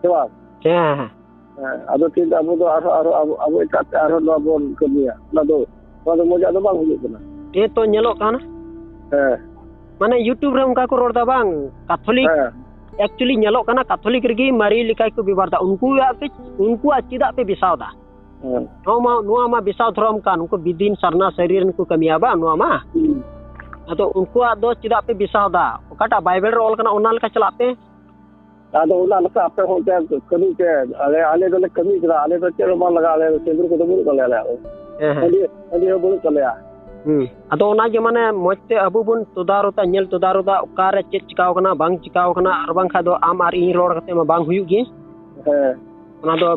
ᱥᱮ ᱵᱟᱝ? ᱦᱮᱸ, ᱦᱮᱸ, ᱦᱮᱸ᱾ ᱦᱮᱸ, ᱟᱫᱚ ᱴᱷᱤᱠ ᱟᱵᱚ ᱫᱚ ᱟᱨᱦᱚᱸ, ᱟᱨᱦᱚᱸ ᱟᱵᱚ, ᱟᱵᱚ ᱮᱴᱟᱜ ᱛᱮ ᱟᱨᱦᱚᱸ ᱱᱚᱣᱟ ᱵᱚᱱ ᱠᱟᱹᱢᱤᱭᱟ᱾ ᱚᱱᱟ ᱫᱚ, ᱱᱚᱣᱟ ᱫᱚ ᱢᱚᱡᱟᱜ ᱫᱚ ᱵᱟᱝ ᱦᱩᱭᱩᱜ ᱠᱟᱱᱟ᱾ ᱦᱮᱸ, ᱛᱚ ᱧᱮᱞᱚᱜ ᱠᱟᱱᱟ᱾ ᱦᱮᱸ᱾ ᱢᱟᱱᱮ YouTube ᱨᱮ ᱚᱱᱠᱟ ᱠᱚ ᱨᱚᱲ ᱮᱫᱟ ᱵᱟᱝ, ᱠᱟᱛᱷᱚᱞᱤᱠ᱾ ᱦᱮᱸ᱾ Actually ᱧᱮᱞᱚᱜ ᱠᱟᱱᱟ ᱠᱟᱛᱷᱚᱞᱤᱠ ᱨᱮᱜᱮ ᱢᱟᱨᱤ ᱞᱮᱠᱟ ᱠᱚ ᱵᱮᱵᱚᱦᱟᱨ ᱮᱫᱟ᱾ ᱩᱱᱠᱩᱣᱟᱜ ᱯᱮ, ᱩᱱᱠᱩᱣᱟᱜ ᱪᱮᱫᱟᱜ ᱯᱮ ᱵᱮᱥᱟᱣ ᱮᱫᱟ? ᱦᱮᱸ᱾ ᱱᱚᱣᱟ ᱢᱟ, ᱱᱚᱣᱟ ᱢᱟ ᱵᱮᱥᱟᱣ ᱫᱷᱚᱨᱚᱢ ᱠᱟᱱ, ᱩᱱᱠᱩ ᱵᱤᱫᱤᱱ ᱥᱟᱨᱱᱟ ᱥᱟᱹᱨᱤ ᱨᱮᱱ ᱠᱚ ᱠᱟᱹᱢᱤᱭᱟ ᱵᱟᱝ ᱱᱚᱣᱟ ᱢᱟ᱾ ᱦᱩᱸ᱾ ᱟᱫᱚ ᱩᱱᱠᱩᱣᱟᱜ ᱫᱚ ᱪᱮᱫᱟᱜ ᱯᱮ ᱵᱮᱥᱟᱣ ᱮᱫᱟ? ᱚᱠᱟᱴᱟᱜ ᱵᱟᱭᱵᱮᱞ ᱨᱮ ᱚᱞ ᱠᱟᱱᱟ ᱚᱱᱟ ᱞᱮᱠᱟ ᱪᱟᱞᱟᱜ ᱯᱮ᱾ ᱟᱫᱚ ᱚᱱᱟ ᱞᱮᱠᱟ ᱟᱯᱮ ᱦᱚᱸ ᱚᱱᱛᱮ ᱠᱟᱹᱢᱤ ᱯᱮ᱾ ᱟᱞᱮ, ᱟᱞᱮ ᱫᱚᱞᱮ ᱠᱟᱹᱢᱤ ᱠᱮᱫᱟ, ᱟᱞᱮ ᱫᱚ ᱪᱮᱫ ᱦᱚᱸ ᱵᱟᱝ ᱞᱟᱜᱟᱜᱼᱟ, ᱟᱞᱮ ᱫᱚ ᱥᱤᱸᱫᱩᱨ ᱠᱚᱫᱚ ᱵᱟᱹᱱᱩᱜ ᱛᱟᱞᱮᱭᱟ, ᱟᱞᱮᱭᱟᱜ ᱫᱚ᱾ ᱦᱮᱸ, ᱦᱮᱸ᱾ ᱦᱟᱺᱰᱤ, ᱦᱟᱺᱰᱤ ᱦᱚᱸ ᱵᱟᱹᱱᱩᱜ ᱛᱟᱞᱮᱭᱟ᱾ ᱦᱩᱸ᱾ ᱟᱫᱚ ᱚᱱᱟ ᱜᱮ ᱢᱟᱱᱮ ᱢᱚᱡᱽ ᱛᱮ ᱟᱵᱚ ᱵᱚᱱ ᱛᱚᱫᱟᱨᱚᱛᱟ, ᱧᱮᱞ ᱛᱚᱫᱟᱨᱚᱛᱟ, ᱚᱠᱟᱨᱮ ᱪᱮᱫ ᱪᱤᱠᱟᱣ ᱠᱟᱱᱟ, ᱵᱟᱝ ᱪᱤᱠᱟᱣ ᱠᱟᱱᱟ, ᱟᱨ ᱵᱟᱝᱠᱷᱟᱡ ᱫᱚ ᱟᱢ ᱟᱨ ᱤᱧ ᱨᱚᱲ ᱠᱟᱛᱮ ᱢᱟ ᱵᱟᱝ ᱦᱩᱭᱩᱜ ᱜᱮ᱾ ᱦᱮᱸ᱾ ᱚᱱᱟ ᱫᱚ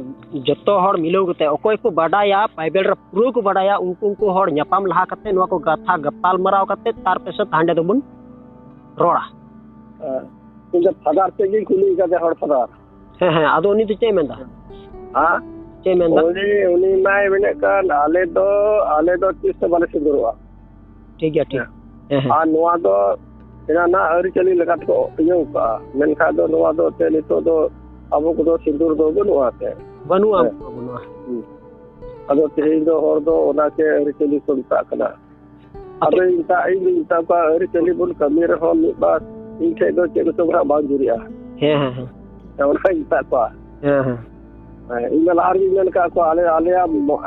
ᱡᱚᱛᱚ ᱦᱚᱲ ᱢᱤᱞᱟᱹᱣ ᱠᱟᱛᱮ, ᱚᱠᱚᱭ ᱠᱚ ᱵᱟᱰᱟᱭᱟ, ᱵᱟᱭᱵᱮᱞ ᱨᱮ ᱯᱩᱨᱟᱹ ᱠᱚ ᱵᱟᱰᱟᱭᱟ, ᱩᱱᱠᱩ, ᱩᱱᱠᱩ ᱦᱚᱲ ᱧᱟᱯᱟᱢ ᱞᱟᱦᱟ ᱠᱟᱛᱮ ᱱᱚᱣᱟ ᱠᱚ ᱠᱟᱛᱷᱟ ᱜᱟᱯᱟᱞ ᱢᱟᱨᱟᱣ ᱠᱟᱛᱮ ᱛᱟᱨ ᱯᱮᱥᱮ ᱦᱟᱸᱰᱮ ᱫᱚᱵᱚᱱ ᱨᱚᱲᱟ᱾ ᱦᱮᱸ᱾ ᱤᱧ ᱫᱚ ᱯᱷᱟᱫᱟᱨ ᱛᱮᱫ ᱜᱤᱧ ᱠᱩᱞᱤ ᱠᱟᱫᱮᱭᱟ, ᱦᱚᱲ ᱯᱷᱟᱫᱟᱨ᱾ ᱦᱮᱸ, ᱦᱮᱸ, ᱟᱫᱚ ᱩᱱᱤ ᱫᱚ ᱪᱮᱫ ᱮ ᱢᱮᱱᱫᱟ? ᱦᱮᱸ? ᱪᱮᱫ ᱮ ᱢᱮᱱᱫᱟ? ᱩᱱᱤ, ᱩᱱᱤ ᱢᱟᱭ ᱢᱮᱱᱮᱫ ᱠᱟᱱ, ᱟᱞᱮ ᱫᱚ, ᱟᱞᱮ ᱫᱚ ᱛᱤᱥ ᱦᱚᱸ ᱵᱟᱞᱮ ᱥᱤᱸᱫᱩᱨᱚᱜᱼᱟ᱾ ᱴᱷᱤᱠ ᱜᱮᱭᱟ, ᱴᱷᱤᱠ᱾ ᱦᱮᱸ᱾ ᱦᱮᱸ, ᱦᱮᱸ᱾ ᱟᱨ ᱱᱚᱣᱟ ᱫᱚ ᱮᱱᱟᱱᱟᱜ ᱟᱹᱨᱤᱪᱟᱹᱞᱤ ᱞᱮᱠᱟ ᱛᱮᱠᱚ ᱤᱭᱟᱹᱣ ᱠᱟᱜᱼᱟ, ᱢᱮᱱᱠᱷᱟᱱ ᱫᱚ ᱱᱚᱣᱟ ᱫᱚ ᱮᱱᱛᱮᱫ ᱱᱤᱛᱚᱜ ᱫᱚ ᱟᱵᱚ ᱠᱚᱫᱚ ᱥᱤᱸᱫᱩᱨ ᱫᱚ ᱵᱟᱹᱱᱩᱜᱼᱟ ᱮᱱᱛᱮᱫ᱾ ᱵᱟᱹᱱᱩᱜᱼᱟ, ᱦᱮᱸ᱾ ᱵᱟᱹᱱᱩᱜᱼᱟ᱾ ᱦᱩᱸ᱾ ᱟᱫᱚ ᱛᱮᱦᱮᱧ ᱫᱚ ᱦᱚᱲ ᱫᱚ ᱚᱱᱟ ᱜᱮ ᱟᱹᱨᱤᱪᱟᱹᱞᱤ ᱠᱚ ᱢᱮᱛᱟᱜ ᱠᱟᱱᱟ᱾ ᱟᱫᱚ ᱟᱫᱚ ᱤᱧ ᱢᱮᱛᱟ-, ᱤᱧ ᱫᱩᱧ ᱢᱮᱛᱟ ᱠᱚᱣᱟ, ᱟᱹᱨᱤᱪᱟᱹᱞᱤ ᱵᱚᱱ ᱠᱟᱹᱢᱤ ᱨᱮᱦᱚᱸ ᱢᱤᱫ ᱵᱟᱨ ᱤᱧ ᱴᱷᱮᱡ ᱫᱚ ᱪᱮᱫ ᱠᱚᱪᱚ ᱦᱟᱸᱜ ᱵᱟᱝ ᱡᱩᱨᱤᱜᱼᱟ᱾ ᱦᱮᱸ, ᱦᱮᱸ, ᱦᱮᱸ᱾ ᱚᱱᱟᱧ ᱢᱮᱛᱟᱜ ᱠᱚᱣᱟ᱾ ᱦᱮᱸ, ᱦᱮᱸ᱾ ᱦᱮᱸ, ᱤᱧ ᱢᱟ ᱞᱟᱦᱟ ᱨᱮᱜᱤᱧ ᱢᱮᱱ ᱠᱟᱜ ᱠᱚᱣᱟ, ᱟᱞᱮ, ᱟᱞᱮᱭᱟᱜ ᱢᱚ-,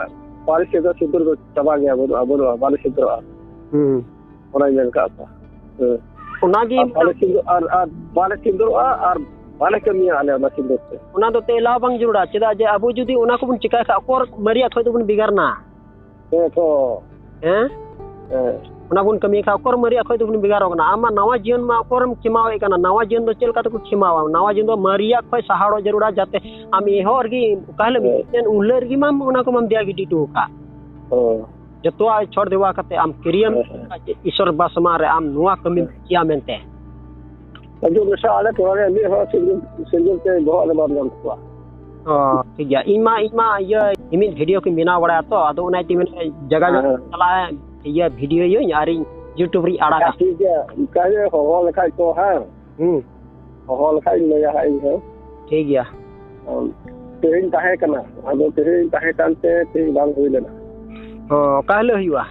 ᱯᱟᱹᱨᱤᱥ ᱨᱮᱫᱚ ᱥᱤᱸᱫᱩᱨ ᱫᱚ ᱪᱟᱵᱟ ᱜᱮᱭᱟ, ᱵᱟᱹᱱᱩᱜᱼᱟ, ᱵᱟᱹᱱᱩᱜᱼᱟ, ᱵᱟᱞᱮ ᱥᱤᱸᱫᱩᱨᱚᱜᱼᱟ᱾ ᱦᱩᱸ᱾ ᱚᱱᱟᱧ ᱢᱮᱱ ᱠᱟᱜ ᱠᱚᱣᱟ᱾ ᱦᱮᱸ᱾ ᱚᱱᱟᱜᱮ ᱟᱨ ᱵᱟᱞᱮ ᱥᱤᱸᱫᱩᱨ-, ᱟᱨ, ᱟᱨ ᱵᱟᱞᱮ ᱥᱤᱸᱫᱩᱨᱚᱜᱼᱟ ᱟᱨ ᱵᱟᱞᱮ ᱠᱟᱹᱢᱤᱭᱟ ᱟᱞᱮ ᱚᱱᱟ ᱥᱤᱸᱫᱩᱨ ᱛᱮ᱾ ᱚᱱᱟ ᱫᱚ ᱛᱮ ᱮᱞᱟᱣ ᱵᱟᱝ ᱡᱟᱹᱨᱩᱲᱟ, ᱪᱮᱫᱟᱜ ᱡᱮ ᱟᱵᱚ ᱡᱩᱫᱤ ᱚᱱᱟ ᱠᱚᱵᱚᱱ ᱪᱤᱠᱟᱭ ᱠᱷᱟᱡ, ᱚᱠᱚᱨ ᱢᱟᱨᱮᱭᱟᱜ ᱠᱷᱚᱡ ᱫᱚᱵᱚᱱ ᱵᱷᱮᱜᱟᱨ ᱱᱟ᱾ ᱦᱮᱸ ᱛᱚ᱾ ᱦᱮᱸ? ᱦᱮᱸ᱾ ᱚᱱᱟ ᱵᱚᱱ ᱠᱟᱹᱢᱤᱭ ᱠᱷᱟᱡ, ᱚᱠᱚᱨ ᱢᱟᱨᱮᱭᱟᱜ ᱠᱷᱚᱡ ᱫᱚᱵᱚᱱ ᱵᱷᱮᱜᱟᱨᱚᱜ ᱠᱟᱱᱟ᱾ ᱟᱢ ᱢᱟ ᱱᱟᱣᱟ ᱡᱤᱭᱚᱱ ᱢᱟ ᱚᱠᱚᱨᱮᱢ ᱠᱷᱮᱢᱟᱣᱮᱫ ᱠᱟᱱᱟ, ᱱᱟᱣᱟ ᱡᱤᱭᱚᱱ ᱫᱚ ᱪᱮᱫ ᱞᱮᱠᱟ ᱛᱮᱠᱚ ᱠᱷᱮᱢᱟᱣᱟ? ᱱᱟᱣᱟ ᱡᱤᱭᱚᱱ ᱫᱚ ᱢᱟᱨᱮᱭᱟᱜ ᱠᱷᱚᱡ ᱥᱟᱦᱟᱲᱚᱜ ᱡᱟᱹᱨᱩᱲᱟ, ᱡᱟᱛᱮ ᱟᱢ ᱮᱦᱚᱵ ᱨᱮᱜᱮ ᱚᱠᱟ ᱦᱤᱞᱳᱜ ᱦᱮᱸ᱾ ᱢᱤᱫᱴᱮᱱ ᱩᱱ ᱦᱤᱞᱳᱜ ᱨᱮᱜᱮ ᱢᱟᱢ ᱚᱱᱟ ᱠᱚᱢᱟᱢ ᱫᱮᱭᱟ ᱜᱤᱰᱤ ᱦᱚᱴᱚ ᱟᱠᱟᱫ᱾ ᱦᱮᱸ᱾ ᱡᱚᱛᱚᱣᱟᱜ ᱪᱷᱚᱲ ᱫᱮᱣᱟ ᱠᱟᱛᱮ ᱟᱢ ᱠᱤᱨᱤᱭᱟᱢ ᱦᱮᱸ, ᱦᱮᱸ᱾ ᱤᱥᱚᱨ ᱵᱟ ᱥᱟᱢᱟᱝ ᱨᱮ ᱟᱢ ᱱᱚᱣᱟ ᱠᱟᱹᱢᱤᱢ ᱦᱮᱸ᱾ ᱪᱮᱫᱼᱟ ᱢᱮᱱᱛᱮ᱾ ᱦᱤᱡᱩᱜ ᱢᱮᱥᱮ, ᱟᱞᱮ ᱴᱚᱞᱟ ᱨᱮ ᱢᱤᱫ ᱦᱚᱲ ᱥᱤᱨᱡᱚᱱ, ᱥᱤᱨᱡᱚᱱ ᱛᱮ ᱵᱚᱦᱚᱜ ᱨᱮ ᱵᱟᱢ ᱧᱟᱢ ᱛᱟᱠᱚᱣᱟ᱾ ᱚ, ᱴᱷᱤᱠ ᱜᱮᱭᱟ᱾ ᱤᱧ ᱢᱟ, ᱤᱧ ᱢᱟ ᱤᱭᱟᱹ ᱢᱤᱢᱤᱫ ᱵᱷᱤᱰᱤᱭᱳ ᱠᱚᱧ ᱵᱮᱱᱟᱣ ᱵᱟᱲᱟᱭᱟ ᱛᱚ, ᱟᱫᱚ ᱚᱱᱟ ᱤᱭᱟᱹᱛᱮ ᱢᱮᱱᱮᱫ ᱡᱟᱭᱜᱟ ᱦᱮᱸ, ᱡᱟᱭᱜᱟ ᱦᱮᱸ᱾ ᱪᱟᱞᱟᱜᱼᱟ, ᱤᱭᱟᱹ ᱵᱷᱤᱰᱤᱭᱳᱭᱟᱹᱧ ᱟᱨᱤᱧ YouTube ᱨᱤᱧ ᱟᱲᱟᱜᱟ᱾ ᱦᱮᱸ, ᱴᱷᱤᱠ ᱜᱮᱭᱟ᱾ ᱚᱱᱠᱟ ᱜᱮ ᱦᱚᱦᱚ ᱞᱮᱠᱷᱟᱡ ᱠᱚ, ᱦᱮᱸ᱾ ᱦᱩᱸ᱾ ᱦᱚᱦᱚ ᱞᱮᱠᱷᱟᱡ ᱤᱧ ᱞᱟᱹᱭᱟ ᱦᱟᱸᱜ ᱤᱧ ᱦᱚᱸ᱾ ᱴᱷᱤᱠ ᱜᱮᱭᱟ᱾ ᱛᱮᱦᱮᱧ ᱛᱟᱦᱮᱸ ᱠᱟᱱᱟ, ᱟᱫᱚ ᱛᱮᱦᱮᱧ ᱛᱟᱦᱮᱸ ᱠᱟᱱᱛᱮ ᱛᱮᱦᱮᱧ ᱵᱟᱝ ᱦᱩᱭ ᱞᱮᱱᱟ᱾ ᱚ, ᱚᱠᱟ ᱦᱤᱞᱳᱜ ᱦᱩᱭᱩᱜᱼᱟ?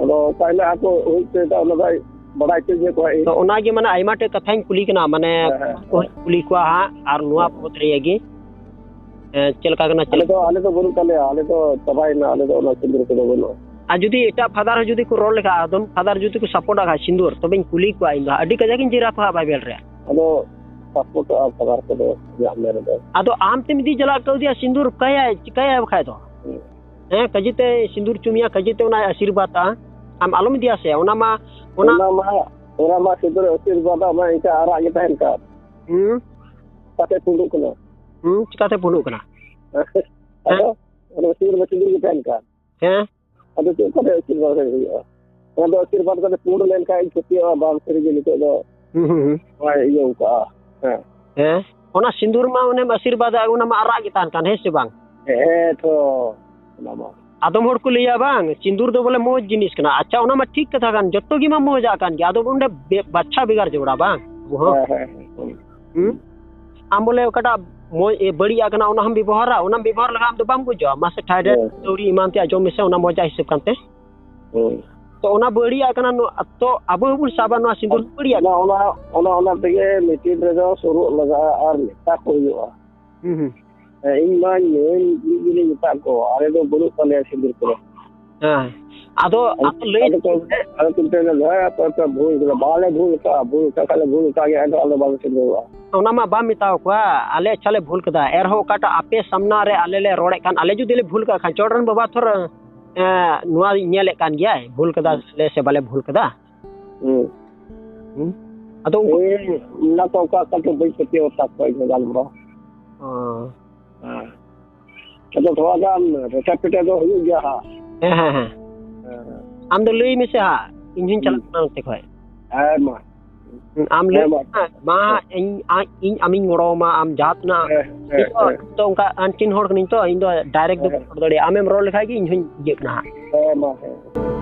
ᱟᱫᱚ ᱚᱠᱟ ᱦᱤᱞᱳᱜ ᱟᱠᱚ ᱦᱩᱭ ᱦᱚᱪᱚᱭᱮᱫᱟ, ᱚᱱᱟ ᱫᱚ ᱵᱟᱲᱟᱭ ᱦᱚᱪᱚ ᱠᱚᱣᱟ ᱤᱧ᱾ ᱛᱚ ᱚᱱᱟᱜᱮ ᱢᱟᱱᱮ ᱟᱭᱢᱟ ᱴᱷᱮᱡ ᱠᱟᱛᱷᱟᱧ ᱠᱩᱞᱤ ᱠᱟᱱᱟ, ᱢᱟᱱᱮ ᱦᱮᱸ, ᱦᱮᱸ, ᱠᱚ ᱠᱩᱞᱤ ᱠᱚᱣᱟ ᱦᱟᱸᱜ, ᱟᱨ ᱱᱚᱣᱟ ᱵᱟᱵᱚᱫ ᱨᱮᱭᱟᱜ ᱜᱮ, ᱮ, ᱪᱮᱫ ᱞᱮᱠᱟ ᱠᱟᱱᱟ, ᱪᱮᱫ ᱟᱞᱮ ᱫᱚ, ᱟᱞᱮ ᱫᱚ ᱵᱟᱹᱱᱩᱜ ᱛᱟᱞᱮᱭᱟ, ᱟᱞᱮ ᱫᱚ ᱪᱟᱵᱟᱭᱮᱱᱟ, ᱟᱞᱮ ᱫᱚ ᱚᱱᱟ ᱥᱤᱸᱫᱩᱨ ᱠᱚᱫᱚ ᱵᱟᱹᱱᱩᱜᱼᱟ᱾ ᱟᱨ ᱡᱩᱫᱤ ᱮᱴᱟᱜ ᱯᱷᱟᱫᱟᱨ ᱦᱚᱸ ᱡᱩᱫᱤ ᱠᱚ ᱨᱚᱲ ᱞᱮᱠᱷᱟᱱ, ᱟᱫᱚᱢ ᱯᱷᱟᱫᱟᱨ ᱡᱩᱫᱤ ᱠᱚ ᱥᱟᱯᱳᱨᱴ ᱟᱜ ᱠᱷᱟᱡ ᱥᱤᱸᱫᱩᱨ, ᱛᱚᱵᱮᱧ ᱠᱩᱞᱤ ᱠᱚᱣᱟ ᱤᱧ ᱫᱚ ᱦᱟᱸᱜ, ᱟᱹᱰᱤ ᱠᱟᱡᱟᱠ ᱤᱧ ᱡᱮᱨᱟ ᱠᱚᱣᱟ ᱦᱟᱸᱜ ᱵᱟᱭᱵᱮᱞ ᱨᱮ᱾ ᱟᱫᱚ ᱥᱟᱯᱳᱨᱴ ᱟᱜ ᱯᱷᱟᱫᱟᱨ ᱠᱚᱫᱚ ᱧᱟᱢ ᱢᱮ ᱨᱮᱫᱚ᱾ ᱟᱫᱚ ᱟᱢ ᱛᱮᱢ ᱤᱫᱤ ᱪᱟᱞᱟᱜ ᱠᱟᱣᱫᱮᱭᱟ ᱥᱤᱸᱫᱩᱨ, ᱠᱟᱭᱟᱭ, ᱪᱤᱠᱟᱭᱟᱭ ᱵᱟᱠᱷᱟᱡ ᱫᱚ? ᱦᱩᱸ᱾ ᱦᱮᱸ, ᱠᱟᱡᱮ ᱛᱮ ᱥᱤᱸᱫᱩᱨ ᱪᱩᱢᱤᱭᱟ, ᱠᱟᱡᱮ ᱛᱮ ᱚᱱᱟᱭ ᱟᱥᱤᱨᱵᱟᱫᱟ᱾ ᱟᱢ ᱟᱞᱚᱢ ᱤᱫᱤᱭᱟ ᱥᱮ, ᱚᱱᱟ ᱢᱟ, ᱚᱱᱟ ᱚᱱᱟ ᱢᱟ, ᱚᱱᱟ ᱢᱟ ᱥᱤᱸᱫᱩᱨ ᱟᱥᱤᱨᱵᱟᱫᱟ ᱢᱟ ᱤᱱᱠᱟ ᱟᱨᱟᱜ ᱜᱮ ᱛᱟᱦᱮᱱ ᱠᱟᱱ᱾ ᱦᱩᱸ᱾ ᱪᱤᱠᱟᱛᱮ ᱯᱩᱸᱰᱩᱜ ᱠᱟᱱᱟ? ᱦᱩᱸ, ᱪᱤᱠᱟᱛᱮ ᱯᱩᱸᱰᱩᱜ ᱠᱟᱱᱟ? ᱟᱫᱚ ᱚᱱᱟ ᱥᱤᱸᱫᱩᱨ ᱢᱟ ᱥᱤᱸᱫᱩᱨ ᱜᱮ ᱛᱟᱦᱮᱱ ᱠᱟᱱ᱾ ᱦᱮᱸ᱾ ᱟᱫᱚ ᱪᱮᱫ ᱞᱮᱠᱟᱛᱮ ᱟᱥᱤᱨᱵᱟᱫᱽ ᱦᱩᱭᱩᱜᱼᱟ? ᱚᱱᱟ ᱫᱚ ᱟᱥᱤᱨᱵᱟᱫᱽ ᱠᱟᱛᱮ ᱯᱩᱸᱰ ᱞᱮᱱᱠᱷᱟᱱ ᱤᱧ ᱯᱟᱹᱛᱭᱟᱹᱜᱼᱟ, ᱵᱟᱝ ᱥᱟᱹᱨᱤ ᱜᱮ ᱱᱤᱛᱚᱜ ᱫᱚ ᱦᱩᱸ, ᱦᱩᱸ, ᱦᱩᱸ᱾ ᱵᱟᱭ ᱤᱭᱟᱹ ᱟᱠᱟᱜᱼᱟ᱾ ᱦᱮᱸ᱾ ᱦᱮᱸ᱾ ᱚᱱᱟ ᱥᱤᱸᱫᱩᱨ ᱢᱟ ᱚᱱᱮᱢ ᱟᱥᱤᱨᱵᱟᱫᱽ ᱟᱜ, ᱚᱱᱟ ᱢᱟ ᱟᱨᱟᱜ ᱜᱮ ᱛᱟᱦᱮᱱ ᱠᱟᱱ, ᱦᱮᱸ ᱥᱮ ᱵᱟᱝ? ᱦᱮᱸ ᱛᱚ, ᱚᱱᱟ ᱢᱟ᱾ ᱟᱫᱚᱢ ᱦᱚᱲ ᱠᱚ ᱞᱟᱹᱭᱟ, "ᱵᱟᱝ, ᱥᱤᱸᱫᱩᱨ ᱫᱚ ᱵᱚᱞᱮ ᱢᱚᱡᱽ ᱡᱤᱱᱤᱥ ᱠᱟᱱᱟ᱾" ᱟᱪᱪᱷᱟ, ᱚᱱᱟ ᱢᱟ ᱴᱷᱤᱠ ᱠᱟᱛᱷᱟ ᱠᱟᱱ, ᱡᱚᱛᱚ ᱜᱮ ᱢᱟ ᱢᱚᱡᱟᱜ ᱠᱟᱱ ᱜᱮ, ᱟᱫᱚ ᱚᱸᱰᱮ ᱵᱮ-, ᱵᱟᱪᱷᱟ ᱵᱷᱮᱜᱟᱨ ᱡᱚᱲᱟ, ᱵᱟᱝ? ᱟᱵᱚ ᱦᱚᱸ᱾ ᱦᱮᱸ, ᱦᱮᱸ, ᱦᱮᱸ᱾ ᱦᱩᱸ? ᱟᱢ ᱵᱚᱞᱮ ᱚᱠᱟᱴᱟᱜ ᱢᱚᱡᱽ, ᱮ, ᱵᱟᱹᱲᱤᱡ ᱟᱜ ᱠᱟᱱᱟ, ᱚᱱᱟ ᱦᱚᱸᱢ ᱵᱮᱵᱚᱦᱟᱨᱟ, ᱚᱱᱟᱢ ᱵᱮᱵᱚᱦᱟᱨ ᱞᱮᱠᱷᱟᱱ ᱟᱢ ᱫᱚ ᱵᱟᱢ ᱜᱚᱡᱚᱜᱼᱟ᱾ ᱢᱟᱥᱮ ᱴᱷᱟᱭᱰᱮᱴ ᱦᱮᱸ᱾ ᱟᱹᱣᱲᱤ ᱮᱢᱟᱱ ᱛᱮᱭᱟᱜ ᱡᱚᱢ ᱢᱮᱥᱮ, ᱚᱱᱟ ᱢᱚᱡᱟᱜ ᱦᱤᱥᱟᱹᱵ ᱠᱟᱱᱛᱮ᱾ ᱦᱳᱭ᱾ ᱛᱚ ᱚᱱᱟ ᱵᱟᱹᱲᱤᱡᱟᱜ ᱠᱟᱱᱟ, ᱱᱚᱣᱟ, ᱛᱚ ᱟᱵᱚ ᱦᱚᱸᱵᱚᱱ ᱥᱟᱵᱟ ᱱᱚᱣᱟ ᱥᱤᱸᱫᱩᱨ ᱵᱟᱹᱲᱤᱡᱟᱜ ᱚᱱᱟ, ᱠᱟᱱᱟ᱾ ᱚᱱᱟ, ᱚᱱᱟ, ᱚᱱᱟ ᱛᱮᱜᱮ ᱢᱤᱴᱤᱝ ᱨᱮᱫᱚ ᱥᱩᱨᱩᱜ ᱞᱟᱜᱟᱜᱼᱟ ᱟᱨ ᱢᱮᱛᱟ ᱠᱚ ᱦᱩᱭᱩᱜᱼᱟ᱾ ᱦᱩᱸ, ᱦᱩᱸ᱾ ᱦᱮᱸ, ᱤᱧ ᱢᱟ ᱢᱤᱫ ᱫᱤᱱᱤᱧ ᱢᱮᱛᱟᱜ ᱠᱚ, ᱟᱞᱮ ᱫᱚ ᱵᱟᱹᱱᱩᱜ ᱛᱟᱞᱮᱭᱟ ᱥᱤᱸᱫᱩᱨ ᱠᱚᱫᱚ᱾ ᱦᱮᱸ᱾ ᱟᱫᱚ, ᱟᱫᱚ ᱞᱟᱹᱭ ᱟᱫᱚ ᱠᱚ, ᱟᱫᱚ ᱠᱚ ᱢᱮᱛᱟᱧᱟ, "ᱦᱮᱸ, ᱟᱯᱮ, ᱟᱯᱮ ᱵᱷᱩᱞ ᱠᱟᱫᱟ", ᱵᱟᱞᱮ ᱵᱷᱩᱞ ᱠᱟᱜᱼᱟ, ᱵᱷᱩᱞ ᱠᱟᱜ ᱠᱷᱟᱡ ᱞᱮ ᱵᱷᱩᱞ ᱠᱟᱜ ᱜᱮᱭᱟ, ᱮᱱᱨᱮᱦᱚᱸ ᱟᱞᱮ ᱫᱚ ᱵᱟᱞᱮ ᱥᱤᱸᱫᱩᱨᱚᱜᱼᱟ᱾ ᱚᱱᱟ ᱢᱟ ᱵᱟᱢ ᱢᱮᱛᱟᱣ ᱠᱚᱣᱟ, ᱟᱞᱮ ᱟᱪᱪᱷᱟ ᱞᱮ ᱵᱷᱩᱞ ᱠᱟᱫᱟ, ᱮᱱᱨᱮᱦᱚᱸ ᱚᱠᱟᱴᱟᱜ ᱟᱯᱮ ᱥᱟᱢᱱᱟ ᱨᱮ ᱟᱞᱮ ᱞᱮ ᱨᱚᱲᱮᱫ ᱠᱟᱱ, ᱟᱞᱮ ᱡᱩᱫᱤ ᱞᱮ ᱵᱷᱩᱞ ᱠᱟᱜ ᱠᱷᱟᱱ, ᱪᱚᱴ ᱨᱮᱱ ᱵᱟᱵᱟ ᱛᱷᱚᱨ ᱮᱸ, ᱱᱚᱣᱟ ᱧᱮᱞᱮᱫ ᱠᱟᱱ ᱜᱮᱭᱟᱭ, ᱵᱷᱩᱞ ᱠᱟᱫᱟ ᱦᱩᱸ᱾ ᱞᱮ ᱥᱮ ᱵᱟᱞᱮ ᱵᱷᱩᱞ ᱠᱟᱫᱟ? ᱦᱩᱸ᱾ ᱦᱩᱸ? ᱟᱫᱚ ᱩᱱᱠᱩ ᱤᱧ ᱚᱱᱟ ᱠᱚ ᱚᱠᱟ ᱚᱠᱟ ᱪᱚ ᱵᱟᱹᱧ ᱯᱟᱹᱛᱭᱟᱹᱣ ᱟᱛᱟ ᱠᱚᱣᱟ ᱤᱧ ᱫᱚ ᱜᱟᱞᱢᱟᱨᱟᱣ᱾ ᱚ᱾ ᱦᱮᱸ᱾ ᱟᱫᱚ ᱛᱷᱚᱲᱟ ᱜᱟᱱ ᱨᱮᱴᱟ ᱯᱮᱴᱟ ᱫᱚ ᱦᱩᱭᱩᱜ ᱜᱮᱭᱟ ᱦᱟᱸᱜ᱾ ᱦᱮᱸ, ᱦᱮᱸ, ᱦᱮᱸ᱾ ᱦᱮᱸ, ᱦᱮᱸ᱾ ᱟᱢ ᱫᱚ ᱞᱟᱹᱭ ᱢᱮᱥᱮ ᱦᱟᱸᱜ, ᱤᱧ ᱦᱚᱸᱧ ᱪᱟᱞᱟᱜ ᱦᱩᱸ᱾ ᱠᱟᱱᱟ ᱱᱚᱛᱮ ᱠᱷᱚᱡ᱾ ᱦᱮᱸ, ᱢᱟ᱾ ᱟᱢ ᱞᱟᱹᱭ ᱦᱮᱸ, ᱢᱟ᱾ ᱢᱟ, ᱢᱟ, ᱦᱮᱸ᱾ ᱤᱧ, ᱟ-, ᱤᱧ ᱟᱢᱤᱧ ᱜᱚᱲᱚ ᱟᱢᱟ, ᱟᱢ ᱡᱟᱦᱟᱸ ᱛᱤᱱᱟᱹᱜ ᱦᱮᱸ, ᱦᱮᱸ, ᱤᱧ ᱫᱚ, ᱦᱮᱸ᱾ ᱤᱧ ᱫᱚ ᱚᱱᱠᱟ ᱟᱱᱪᱤᱱ ᱦᱚᱲ ᱠᱟᱹᱱᱟᱹᱧ ᱛᱚ, ᱤᱧ ᱫᱚ direct ᱫᱚ ᱦᱮᱸ᱾ ᱵᱟᱹᱧ ᱨᱚᱲ ᱫᱟᱲᱮᱭᱟᱜᱼᱟ᱾ ᱟᱢᱮᱢ ᱨᱚᱲ ᱞᱮᱠᱷᱟᱡ ᱜᱮ ᱤᱧ ᱦᱚᱸᱧ ᱤᱭᱟᱹᱜ ᱠᱟᱱᱟ ᱦᱟᱸᱜ᱾ ᱦᱮᱸ, ᱢᱟ, ᱦᱮᱸ᱾